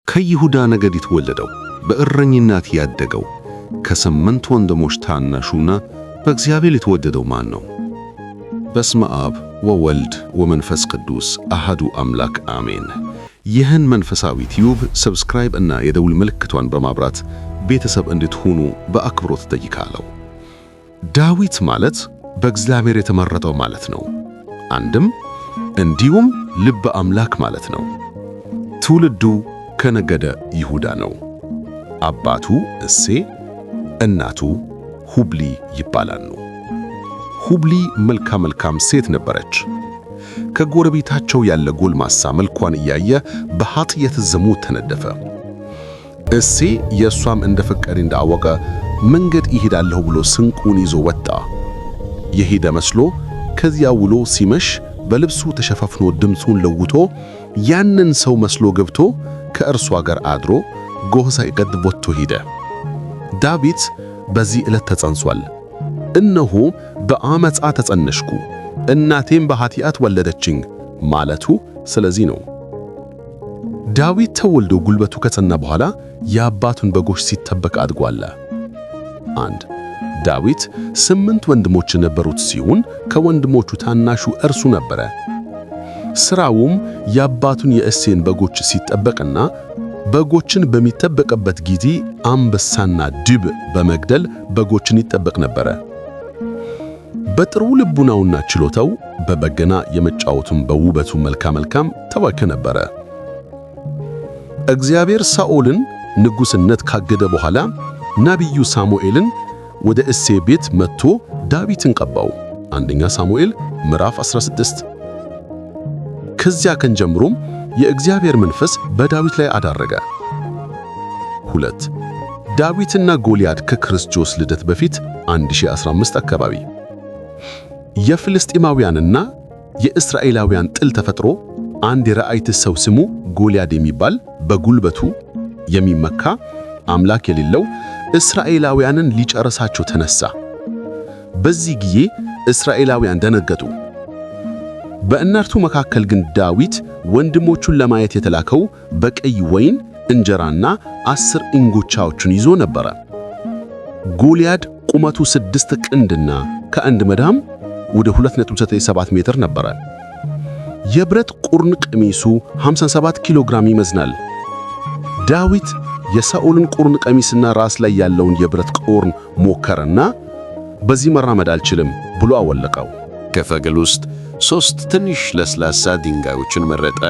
ከይሁዳ ነገድ የተወለደው፣ በእረኝነት ያደገው፣ ከስምንት ወንድሞች ታናሹና በእግዚአብሔር የተወደደው ማን ነው? በስመ አብ ወወልድ ወመንፈስ ቅዱስ አሐዱ አምላክ አሜን። ይህን መንፈሳዊ ቲዩብ subscribe እና የደውል ምልክቷን በማብራት ቤተሰብ እንድትሆኑ በአክብሮት እጠይቃለሁ። ዳዊት ማለት በእግዚአብሔር የተመረጠው ማለት ነው። አንድም እንዲሁም ልበ አምላክ ማለት ነው። ትውልዱ ከነገደ ይሁዳ ነው። አባቱ እሴ፣ እናቱ ሁብሊ ይባላሉ። ሁብሊ መልከ መልካም ሴት ነበረች። ከጎረቤታቸው ያለ ጎልማሳ መልኳን እያየ በኃጢአት ዝሙት ተነደፈ። እሴ የእሷም እንደ ፈቀደ እንዳወቀ መንገድ ይሄዳለሁ ብሎ ስንቁን ይዞ ወጣ። የሄደ መስሎ ከዚያ ውሎ ሲመሽ በልብሱ ተሸፋፍኖ ድምፁን ለውጦ ያንን ሰው መስሎ ገብቶ ከእርሷ ጋር አድሮ ጎህ ሳይቀድ ወጥቶ ሄደ። ዳዊት በዚህ ዕለት ተጸንሷል። እነሆ በአመፃ ተጸነስኩ፣ እናቴም በኃጢአት ወለደችኝ ማለቱ ስለዚህ ነው። ዳዊት ተወልዶ ጉልበቱ ከጸና በኋላ የአባቱን በጎች ሲጠብቅ አድጓል። 1 ዳዊት 8 ወንድሞች የነበሩት ሲሆን ከወንድሞቹ ታናሹ እርሱ ነበረ። ስራውም የአባቱን የእሴን በጎች ሲጠበቅና በጎችን በሚጠበቅበት ጊዜ አንበሳና ድብ በመግደል በጎችን ይጠበቅ ነበረ። በጥሩ ልቡናውና ችሎታው በበገና የመጫወቱን በውበቱ መልካ መልካም ታዋቂ ነበረ። እግዚአብሔር ሳኦልን ንጉስነት ካገደ በኋላ ነቢዩ ሳሙኤልን ወደ እሴ ቤት መጥቶ ዳዊትን ቀባው። አንደኛ ሳሙኤል ምዕራፍ 16። ከዚያ ቀን ጀምሮም የእግዚአብሔር መንፈስ በዳዊት ላይ አደረገ። 2 ዳዊትና ጎልያድ ከክርስቶስ ልደት በፊት 1015 አካባቢ የፍልስጤማውያንና የእስራኤላውያን ጥል ተፈጥሮ አንድ የረአይት ሰው ስሙ ጎልያድ የሚባል በጉልበቱ የሚመካ አምላክ የሌለው እስራኤላውያንን ሊጨርሳቸው ተነሳ። በዚህ ጊዜ እስራኤላውያን ደነገጡ። በእነርሱ መካከል ግን ዳዊት ወንድሞቹን ለማየት የተላከው በቀይ ወይን እንጀራና 10 እንጎቻዎችን ይዞ ነበረ። ጎልያድ ቁመቱ 6 ክንድና ከአንድ መዳም ወደ 2.97 ሜትር ነበረ። የብረት ቁርን ቀሚሱ 57 ኪሎ ግራም ይመዝናል። ዳዊት የሳኦልን ቁርን ቀሚስና ራስ ላይ ያለውን የብረት ቁርን ሞከረና በዚህ መራመድ አልችልም ብሎ አወለቀው። ከፈገል ውስጥ ሦስት ትንሽ ለስላሳ ድንጋዮችን መረጠ።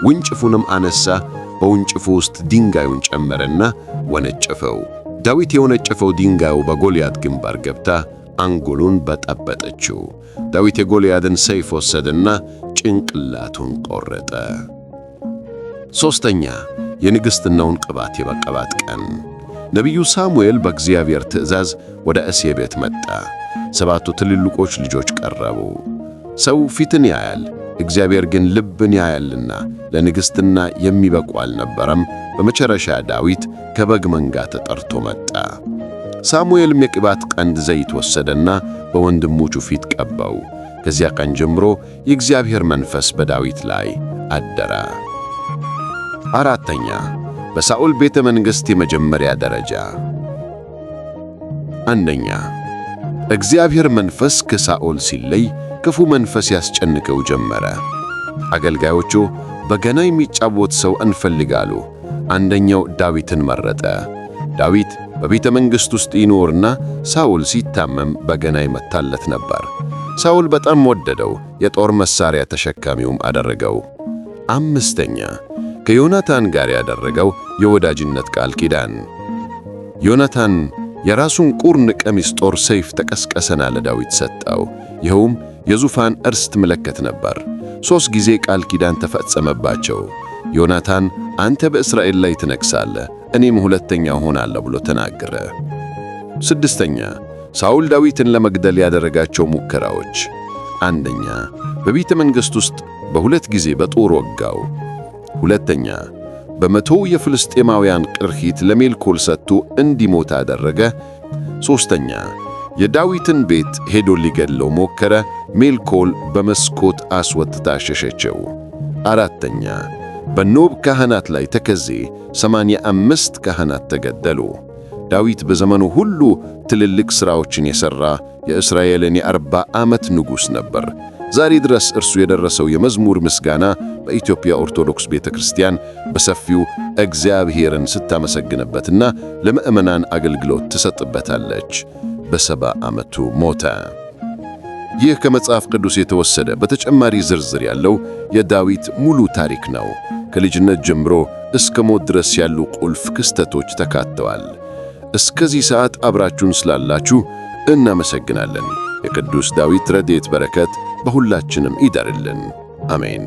ውንጭፉንም አነሳ፣ በውንጭፉ ውስጥ ድንጋዩን ጨመረና ወነጨፈው። ዳዊት የወነጨፈው ድንጋዩ በጎልያድ ግንባር ገብታ አንጎሉን በጠበጠችው። ዳዊት የጎልያድን ሰይፍ ወሰደና ጭንቅላቱን ቆረጠ። ሦስተኛ፣ የንግሥትናውን ቅባት የመቀባት ቀን። ነቢዩ ሳሙኤል በእግዚአብሔር ትእዛዝ ወደ እሴይ ቤት መጣ። ሰባቱ ትልልቆች ልጆች ቀረቡ። ሰው ፊትን ያያል፣ እግዚአብሔር ግን ልብን ያያልና ለንግሥትና የሚበቁ አልነበረም። በመጨረሻ ዳዊት ከበግ መንጋ ተጠርቶ መጣ። ሳሙኤልም የቅባት ቀንድ ዘይት ወሰደና በወንድሞቹ ፊት ቀባው። ከዚያ ቀን ጀምሮ የእግዚአብሔር መንፈስ በዳዊት ላይ አደረ። አራተኛ፣ በሳኦል ቤተ መንግሥት የመጀመሪያ ደረጃ። አንደኛ፣ እግዚአብሔር መንፈስ ከሳኦል ሲለይ ክፉ መንፈስ ያስጨንቀው ጀመረ። አገልጋዮቹ በገና የሚጫወት ሰው እንፈልጋሉ። አንደኛው ዳዊትን መረጠ። ዳዊት በቤተ መንግሥት ውስጥ ይኖርና ሳኦል ሲታመም በገና ይመታለት ነበር። ሳኦል በጣም ወደደው፣ የጦር መሳሪያ ተሸካሚውም አደረገው። አምስተኛ፣ ከዮናታን ጋር ያደረገው የወዳጅነት ቃል ኪዳን። ዮናታን የራሱን ቁርን ቀሚስ ጦር ሰይፍ ተቀስቀሰና ለዳዊት ሰጠው። ይኸውም የዙፋን እርስት ምልክት ነበር። 3 ጊዜ ቃል ኪዳን ተፈጸመባቸው። ዮናታን አንተ በእስራኤል ላይ ትነግሣለህ፣ እኔም ሁለተኛ እሆናለሁ ብሎ ተናገረ። ስድስተኛ፣ ሳኦል ዳዊትን ለመግደል ያደረጋቸው ሙከራዎች። አንደኛ፣ በቤተ መንግሥት ውስጥ በ2 ጊዜ በጦር ወጋው። ሁለተኛ፣ በ100 የፍልስጤማውያን ቅርፊት ለሜልኮል ሰጥቶ እንዲሞት አደረገ። ሦስተኛ፣ የዳዊትን ቤት ሄዶ ሊገድለው ሞከረ። ሜልኮል በመስኮት አስወጥታ ሸሸችው። አራተኛ፣ በኖብ ካህናት ላይ ተከዜ 85 ካህናት ተገደሉ። ዳዊት በዘመኑ ሁሉ ትልልቅ ሥራዎችን የሠራ የእስራኤልን የ40 ዓመት ንጉሥ ነበር። ዛሬ ድረስ እርሱ የደረሰው የመዝሙር ምስጋና በኢትዮጵያ ኦርቶዶክስ ቤተ ክርስቲያን በሰፊው እግዚአብሔርን ስታመሰግንበትና ለምዕመናን አገልግሎት ትሰጥበታለች። በ70 ዓመቱ ሞተ። ይህ ከመጽሐፍ ቅዱስ የተወሰደ በተጨማሪ ዝርዝር ያለው የዳዊት ሙሉ ታሪክ ነው። ከልጅነት ጀምሮ እስከ ሞት ድረስ ያሉ ቁልፍ ክስተቶች ተካተዋል። እስከዚህ ሰዓት አብራችሁን ስላላችሁ እናመሰግናለን። የቅዱስ ዳዊት ረድኤት በረከት በሁላችንም ይደርልን። አሜን።